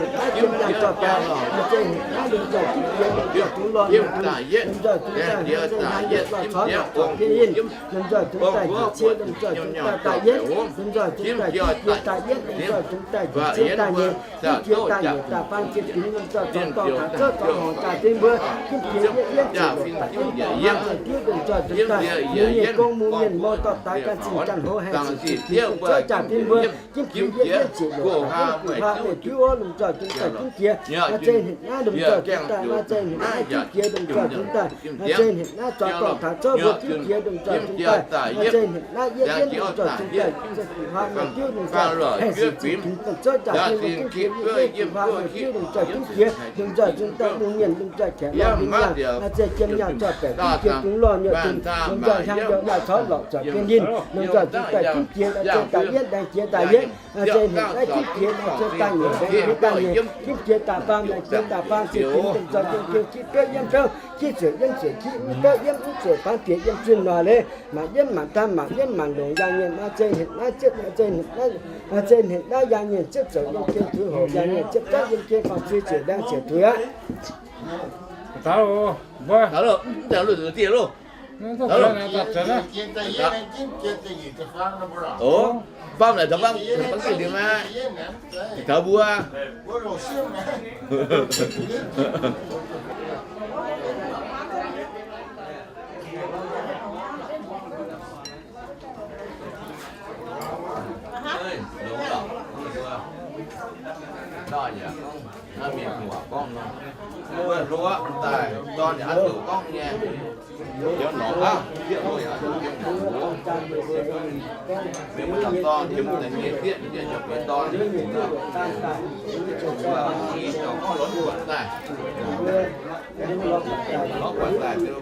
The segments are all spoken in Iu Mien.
heuc naaiv jiem nyaanh zorqv baengc, maaih zei heuc naaiv lomh nzoih jimv jiex, lomh nzoih dungx lorh, lomh nzoih dungx daaih, maaih zei hnaangx yaac zorqv lorh zorqv jienv yinh, lomh nzoih dungx daaih njiec cie, lomh nzoih dungx daaih daaih yietv, lomh nzoih dungx daaih jimv jiex daaih yietv, lomh nzoih dungx daaih njiec cie daaih nyiec, jimv jiex daaih nyiec daaih faang jiex fingx, lomh nzoih dungx dorh taux zouv dorh horngc jaax jienv mbuo, jimv jiex yietv yietv ziepc luoqc daaih yietv ziepc hlaax diuv, lomh nzoih dungx daaih mungv mienh gong mungv mienh mou dorh daaih gan zingh gan hoz haengh ziqc ziqc fingx zouv jaax jienv mbuo, jimv jiex yietv yietv ziepc luoqc daaih yietv ziepc hlaax meih diuv ov, lomh nzoih dungx daaih jimv jiex. Maaih zei heuc naaiv lomh nzoih dungx daaih, maaih zei heuc naaiv jimv jiex lomh nzoih dungx daaih, maaih zei heuc naaiv zuangx dorh taux zouv mbuo jimv jiex lomh nzoih dungx daaih, maaih zei heuc naaiv yietv yietv lomh nzoih dungx daaih, yietv ziepc hlaax meih diuv lomh nzoih haengh ziqc ziqc fingx zouv jaax jienv mbuo, jimv jiex yietv ziepc hlaax meih diuv lomh nzoih jimv jiex, lomh nzoih dungx daaih mungv mienh lomh nzoih jaax lorz mingh nyaanh, maaih zei jiem nyaanh zorqv baengc jimv jiex dungx lorh nyuoqc dungx, lomh nzoih hnyangx yaac maaih caux lorqc zorqv jienv ninh, lomh nzoih dungx daaih jimv jiex, maaih zei daaih yietv laengz jiex daaih yietv, maaih zei heuc naaiv jimv jiex, maaih zei daaih nyiec laengz jiex daaih nyiec, jimv jiex daaih faam laengz jiex daaih faam ziqc fingx lomh nzoih dungx jiex jitv dueiv yiemv zouv, jitv zueic yiemv zueic jitv, dueiv yiemv mv zueic faanv bieqc yiemv zunh noic leiz, maanc yiemv maanc daanh maanc yiemv maanc longc yaangh nyienh, maaih zei heuc naaiv ziepv, maaih zei heuc naaiv, maaih zei heuc naaiv yaangh nyienh ziepv zoux yiem jienv tuix hoc, yaangh nyienh ziepv zaangv yiem jienv faam fui ziepc laengz ziepc tuix aqv. Faam naaic taux faam, faam diuh dingc maah, taux mbuo. Mbuo hluoqv daaih dorn yaac hnangv doqc gorngv nyei. Yiem norqc hnangv, yiem norqc, yiem norqc, mienh mbuo dorh dorn, yiem deix nyei sieqv, yiem deix dorn, i dauh gorngv lorz buatc daaih. Lorz buatc daaih, gorngv, gorngv,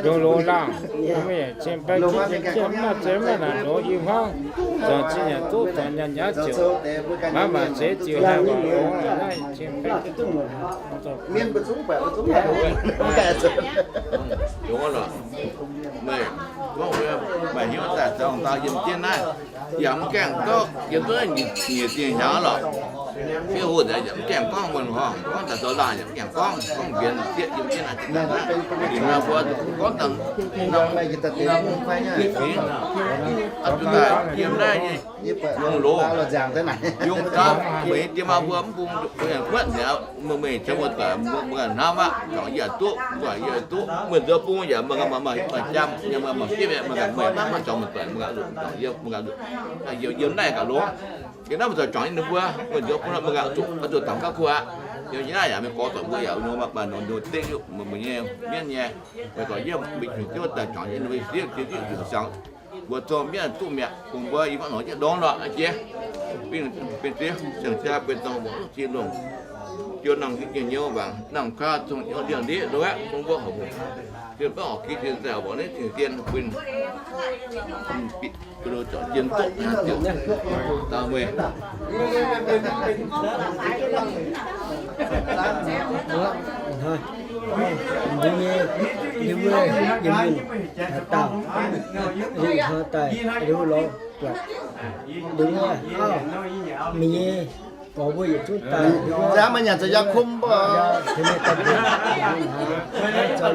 Yungh longx laangh, cien-baeng jiex jiem-jiem mv maaih zei mv maaih naanc longx i hmuangv, zuangx zinh yaac duqv zuangx nyaanh nyaav ziouc, maiv maac zeix ziouc haih waac longx naaiv cien-baeng. Meih gorngv meih hnyouv daaih zoux dau yiem jienv naaiv, yaac mv gaengh gorngv yiem duqv nyiec zingh hnyangx lorqc. Fiev hlo nzengc yaac mv gaengh gorngv, muonh horngh gorngv daaih zoux laanh yaac mv gaengh gorngv, gorngv mbienx sieqv yiem jienv naaiv. Ninh mbuo gorngv daaih, yiem naaiv nyei yungz loz, yungz daaih, meih diex maa mbuo mv bung kuotv nziaauc, meih meih caux mbuo doic, mbuo hnamv aqv, juangc yie duqv, mbuo yie duqv, meih nzuonx bung yaac meih ganh maaih, maaih jam, yaac meih maaih fiev, meih ganh meih maiv maaih juangc, meih doic meih ganh zuqc juangc yie, meih ganh zuqc yiem naaiv gaax longx. Yiem naaiv meih zuqc juangc nyei ninh mbuo, meih nzuonx bung meih ganh zuqc, zuqc dangx gauh kuv aqv. Yiem naaiv yaac meih gorx doic mbuo yaac nor maaih nor nor dengv yie, meih nyei mienv nyei, meih doic yiem meih juangc jienv daaih juangc nyei ninh mbuo fiev jiex diuv ziouc siang. Mbuo zorqv mienh duqv mi'aqv, bun mbuo i mangc nor jienv ndongc lorqc jiex. Bingh, bingh diev siang-jaa benx dorngx mbuo ziex longc, jiu nangh jiex nyouz wangc, nangh kaav zong liangx ndiev ndoqv aqv, bun mbuo horpc, bun mbuo horpc gitv dien daaih mborqv naaiv cing-dien bun, bun bieqc bun zorc jien duqv daaih meih. Mbuo nyei, yie mbuo yiem mienh haaix dauh, hnoi daaih liuz lorz buatc, liuz auv, meih nyei gorx mbuo yietc zungv daaih, nzangv meih nyanc zoux yaac kum mbuo.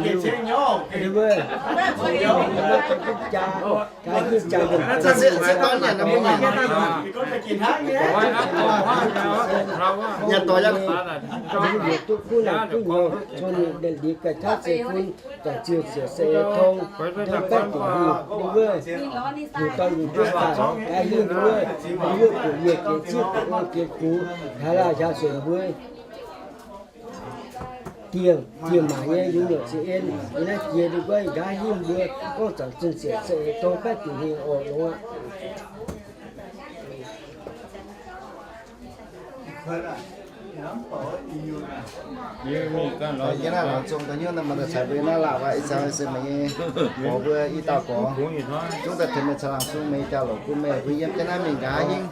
Liuz, liuz, jaa, jaa, jaa, nyanc doix yaac duqv kuv naaic duqv nyouz, cong ninh liuz ganh taav zeiv fun, Zaangc Ziouv ziouc se tong, tong baeqv diuc hungh, ninh mbuo hungh dorn lungh ndiev daaih, gaax hingh ninh mbuo, ninh mbuo buoc yiec jiex zipv, buoc ong jiex gux, taaix lauh hiaaux suonc mbuo, diex, diex maac nyei yungz nyuoqc ziex en, yiem naaiv jiex ninh mbuo nqa'haav hingh mbuo gorngv Zaangc Ziouv ziouc se tong baeqv diuc hungh oc, longx aqv. Yie naaiv laangz zong daaih hnyouv naaiv maaih daaih caux mbuo naaiv laauh aqv, ih zanc se meih nyei gorx mbuo i dauh gorx, zungv daaih tengx meih caux laangz zong meih jauv-louc bun meih mbuo yiem jienv naaiv mingh nqa'haav hingh.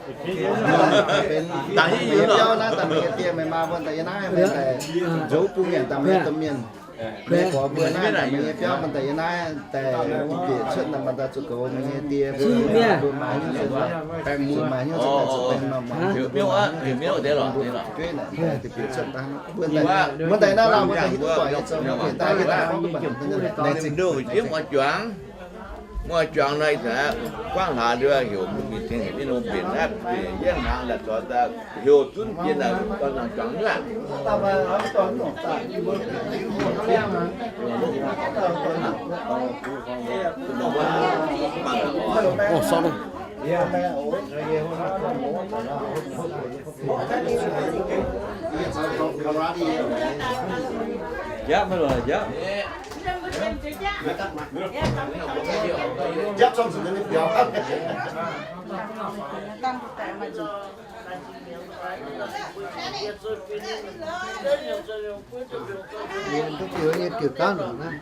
Benx dangh hingh nyei biauv naaiv daaih meih nyei die meih maa mbuo daaih yiem naaiv meih daaih nzuonx bung nyanc daaih meih nyei domh mienh. Meih gorx mbuo naaiv daaih meih nyei biauv mbuo daaih yiem naaiv daaih bieqc cuotv naaiv maaih daaih zuqc goux meih nyei die mbuo, mbuo maaih hnyouv zuqc, zuqc maaih hnyouv zuqc daaih zuqc benx nor maaih hnyouv zuqc jueiv naaic daaih bieqc cuotv daaih mbuo daaih, mbuo daaih naaiv lauh mbuo daaih hiuv duqv doic nyei zoux mbuo daaih hiuv daaih gorngv duqv mangc naaiv zingh. Muoz-juangc nor ih zanc guangv hlaax nduov heuc mbuo mingh tengx heuc jienv nor mbenc naaiv, mbenc yietv hnaangx la'zorx daaih heuc zunv jiex naaic dorh nangc juangc nyuoqv. Orv, sorry. Yaac maiv lorqc, yaac. Duqv ziux nyei diuc daav lorqc naaiv.